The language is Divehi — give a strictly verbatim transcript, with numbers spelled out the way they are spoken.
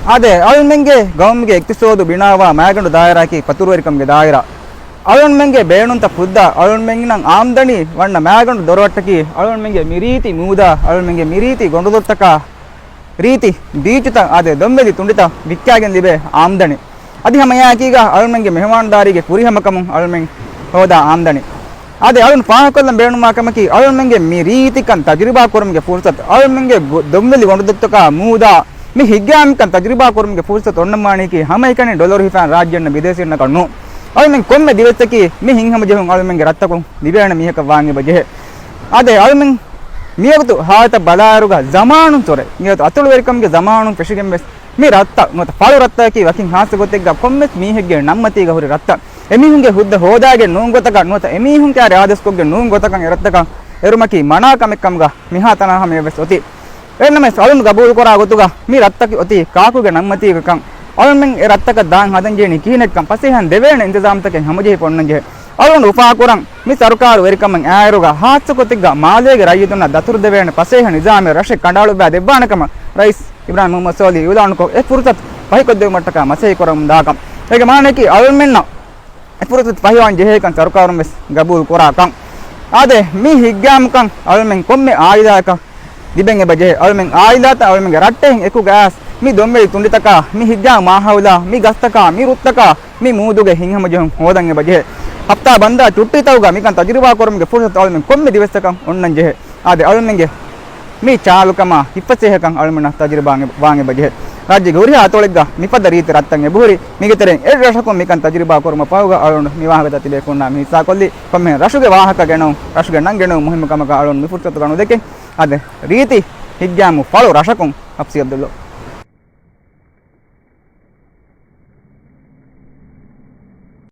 އާދެ، އަޅުންމެންގެ ގައުމުގެ އިޤްތިޞާދު ބިނާވާ މައިގަނޑު ދާއިރާއަކީ ފަތުރުވެރިކަމުގެ ދާއިރާ. އަޅުންމެންގެ ބޭނުންތައް ފުއްދާ، އަޅުންމެންނަށް އާމްދަނީ ވަންނަ މައިގަނޑު ދޮރުއަށްޓަކީ އަޅުންމެންގެ މިރީތި މޫދާ، އަޅުންމެންގެ މިރީތި ގޮނޑުދޮށްޓަކާ، ރީތި ބީޗުތައް އާދެ، ދޮންވެލި ތުނޑިތައް ވިއްކާގެން ލިބޭ އާމްދަނީ. އަދި ހަމައެއާއެކީގަ އަޅުމެންގެ މެހެމާންދާރީގެ ފުރިހަމަކަމުން އަޅުމެން ހޯދާ އާމްދަނީ. އާދެ، އަޅުން ފާހަގަކޮށްލަން ބޭނުންވާ ކަމަކީ، އަޅުމެންގެ މި ރީތިކަން ތަޖުރިބާ ކުރުމުގެ ފުރުސަތު، އަޅުމެންގެ ގޮ-، ދޮންވެލި ގޮނޑުދޮށްޓަކާ މޫދާ މި ހިތްގައިމުކަން ތަޖުރިބާ ކުރުމުގެ ފުރުސަތު އޮންނަންވާނީކީ ހަމައެކަނި ޑޮލަރު ހިފާން ރާއްޖެއިންނަށް ބިދޭސީންނަކަށް ނޫން. އަޅުމެން ކޮންމެ ދިވެއްސަކީ މި ހިތްހަމަޖެހުން އަޅުމެންގެ ރަށްތަކުން ލިބޭނެ މީހަކަށް ވާން އެބަ ޖެހޭ. އާދެ، އަޅުމެން މިވަގުތު ހާލަތަށް ބަލާއިރުގަ ޒަމާނުން ތުރެ، މިވަގުތު އަތޮޅުވެރިކަމުގެ ޒަމާނުން ފެށިގެން ވެސް މި ރަށްތައް ނުވަތަ ފަޅު ރަށްތަކަކީ ވަކިން ހާއްސަ ގޮތެއްގަ ކޮންމެސް މީހެއްގެ ނަންމަތީގަ ހުރި ރަށްތައް. އެމީހުންގެ ހުއްދަ ހޯދާގެން ނޫން ގޮތަކަށް ނުވަތަ އެމީހުން ކައިރި އާދޭސްކޮށްގެން ނޫން ގޮތަކަށް އެ ރަށްތަކަށް އެރުމަކީ މަނާ ކަމެއް ކަމުގަ މިހާތަނާ ހަމަޔަށް ވެސް އޮތީ. އެހެންނަމަވެސް އަޅުން ގަބޫލުކުރާ ގޮތުގަ މި ރަށްތަކެއް އޮތީ ކާކުގެ ނަންމަތީގަކަން. އަޅުމެން އެ ރަށްތަކަށް ދާން ހަދަން ޖެހެނީ ކިހިނެއްކަން ފަސޭހައިން ދެވޭނެ އިންތިޒާމްތަކެއް ހަމަޖެހިފަ އޮންނަން ޖެހޭ. އަޅުން އުފާކުރަން މި ސަރުކާރު ވެރިކަމަށް އާއިރުގަ ހާއްސަގޮތެއްގަ މާލޭގެ ރައްޔިތުންނަށް ދަތުރުދެވޭނެ ފަސޭހަ ނިޒާމެއް ރަށެއް ކަނޑައަޅުއްވާ ދެއްވާނެ ކަމަށް ރައީސް އިބްރާހިމް މުހައްމަދު ސޯލިހު އިޢުލާނުކޮށް، އެ ފުރުސަތު ފަހިކޮށްދެވުމަށްޓަކާ މަސައްކަތްކުރަމުންދާކަން. އޭގެ މާނައަކީ އަޅުމެންނަށް އެ ފުރުސަތު ފަހިވާން ޖެހޭކަން ސަރުކާރުން ވެސް ގަބޫލު ކުރާކަން. އާދެ، މި ހިތްގައިމުކަން އަޅުމެން ކޮންމެ އާއިލާއަކަށް ލިބެން އެބަ ޖެހޭ. އަޅުމެން އާއިލާތައް އަޅުމެންގެ ރައްޓެހިން އެކުގަ އައިސް މި ދޮންވެލި ތުނޑިތަކާ، މި ހިތްގައިމު މާހައުލާ، މި ގަސްތަކާ، މި ރުއްތަކާ، މި މޫދުގެ ހިތްހަމަޖެހުން ހޯދަން އެބަ ޖެހޭ. ހަފްތާ ބަންދާ ޗުއްޓީތަކުގަ މިކަން ތަޖުރިބާ ކުރުމުގެ ފުރުސަތު އަޅުމެން ކޮންމެ ދިވެއްސަކަށް އޮންނަން ޖެހޭ. އާދެ، އަޅުމެންގެ މި ޗާލުކަމާ ހިތްފަސޭހަކަން އަޅުމެންނަށް ތަޖުރިބާ ވާން އެބަ ޖެހޭ. ރާއްޖޭގެ ހުރިހާ އަތޮޅެއްގަ މިފަދަ ރީތި ރަށްތައް އެބަހުރި. މީގެ ތެރެއިން އެއް ރަށަކުން މިކަން ތަޖުރިބާ ކުރުމަށް ފަހުގަ އަޅުން މި ވާހަކަތައް ތިބޭފުޅުންނާ މި ހިއްސާކޮށްލީ. ކޮންމެހެން ރަށުގެ ވާހަކަ ގެނައުން، ރަށުގެ ނަން ގެނައުން މުހިއްމު ކަމަކަށް އަޅުން މި ފުރުސަތުގަ ނުދެކެން. އާދެ، ރީތި ހިތްގައިމު ފަޅު ރަށަކުން ހަފްސީ ޢަބްދުﷲ.